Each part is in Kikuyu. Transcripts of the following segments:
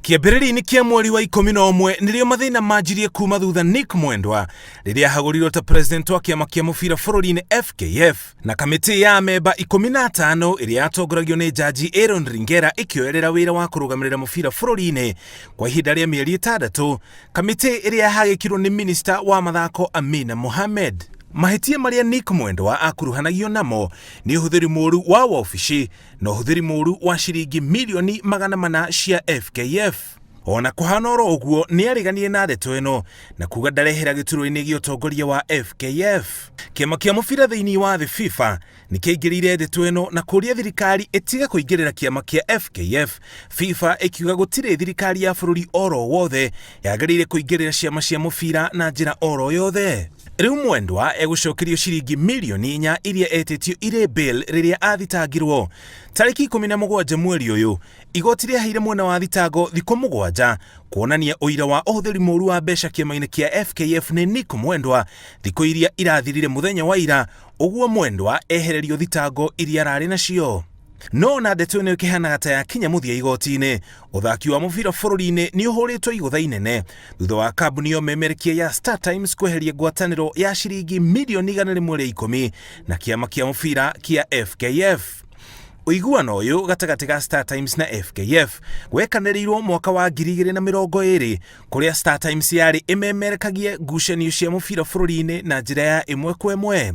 Kĩambĩrĩria-inĩ kĩa mweri wa 11 nĩrĩo mathĩna manjirie kuma thutha Nick Mwendwa rĩrĩa ahagũrirwo ta president wa kĩama kĩa mũbira bũrũri-inĩ FKF na kamĩtĩ ya amemba 15 ĩrĩa yatongoragio nĩ jaji Aaron Ringera ĩkĩoerera wĩra wa kũrũgamĩrĩra mũbira bũrũri-inĩ kwa ihinda rĩa mĩeri 6, kamĩtĩ ĩrĩa yahagĩkirwo nĩ minista wa mathako Amina Mohamed. Mahĩtia marĩa Nick Mwendwa akuruhanagio namo nĩ ũhũthĩri mũru wa wabici na ũhũthĩri mũru wa ciringi mirioni 400 cia FKF. Ona kũhana oro ũguo nĩ areganire na ndeto ĩno na kuga ndarehera gĩturwa-inĩ gĩa ũtongoria wa FKF. Kĩama kĩa mũbira thĩinĩ wa thĩ FIFA nĩ kĩaingĩrĩire ndeto ĩno na kũria thirikari ĩtige kũingĩrĩra kĩama kĩa FKF. FIFA ĩkiuga gũtirĩ thirikari ya bũrũri oro wothe yagĩrĩire kũingĩrĩra ciama cia mũbira na njĩra oro yothe. Rĩu Mwendwa egũcokerio ciringi mirioni 4 iria etĩtio irĩ bail rĩrĩa athitangirwo. Tarĩki 17 mweri ũyũ, igoti rĩaheire mwena wa thitango thikũ 7 kuonania ũira wa ũhũthĩri mũru wa mbeca kĩama-inĩ kĩa FKF nĩ Nick Mwendwa thikũ iria irathirire mũthenya wa ira, ũguo Mwendwa ehererio thitango iria ararĩ nacio. No ona ndeto ĩno ĩkĩhanaga ta yakinya mũthia igoti-inĩ, ũthaki wa mũbira bũrũri-inĩ nĩ ũhũrĩtwo igũtha inene thutha wa kambuni ya ũmemerekia ya Star Times kweheria ngwatanĩro ya ciringi mirioni 110 na kĩama kĩa mũbira kĩa FKF. Ũiguano ũyũ gatagatĩ ga Star Times na FKF wekanĩrĩirwo mwaka wa 2020 kũrĩa Star Times yarĩ ĩmemerekagie ngucanio cia mũbira bũrũri-inĩ na njĩra ya ĩmwe kwa ĩmwe.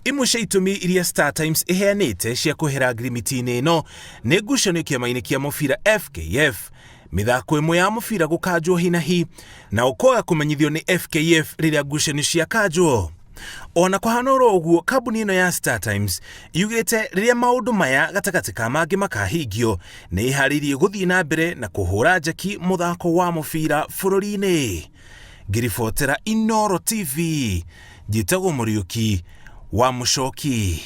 Imwe cia itũmi iria Star Times ĩheanĩte cia kwehera ngirimiti-inĩ ĩno nĩ ngucanio kĩama-inĩ kĩa mũbira FKF, mĩthako ĩmwe ya mũbira gũkanjwo hinahi na ũkwaga kũmenyithio nĩ FKF rĩrĩa ngucanio ciakanjwo. Ona kũhana oro ũguo, kambuni ĩno ya Star Times yugĩte rĩrĩa maũndũ maya gatagatĩ ka mangĩ makahingio, nĩ ĩharĩirie gũthiĩ na mbere na kũhũra njeki mũthako wa mũbira bũrũri-inĩ. Ngĩribotera Inooro TV, njĩtagwo Mũriũki wa Mũcoki.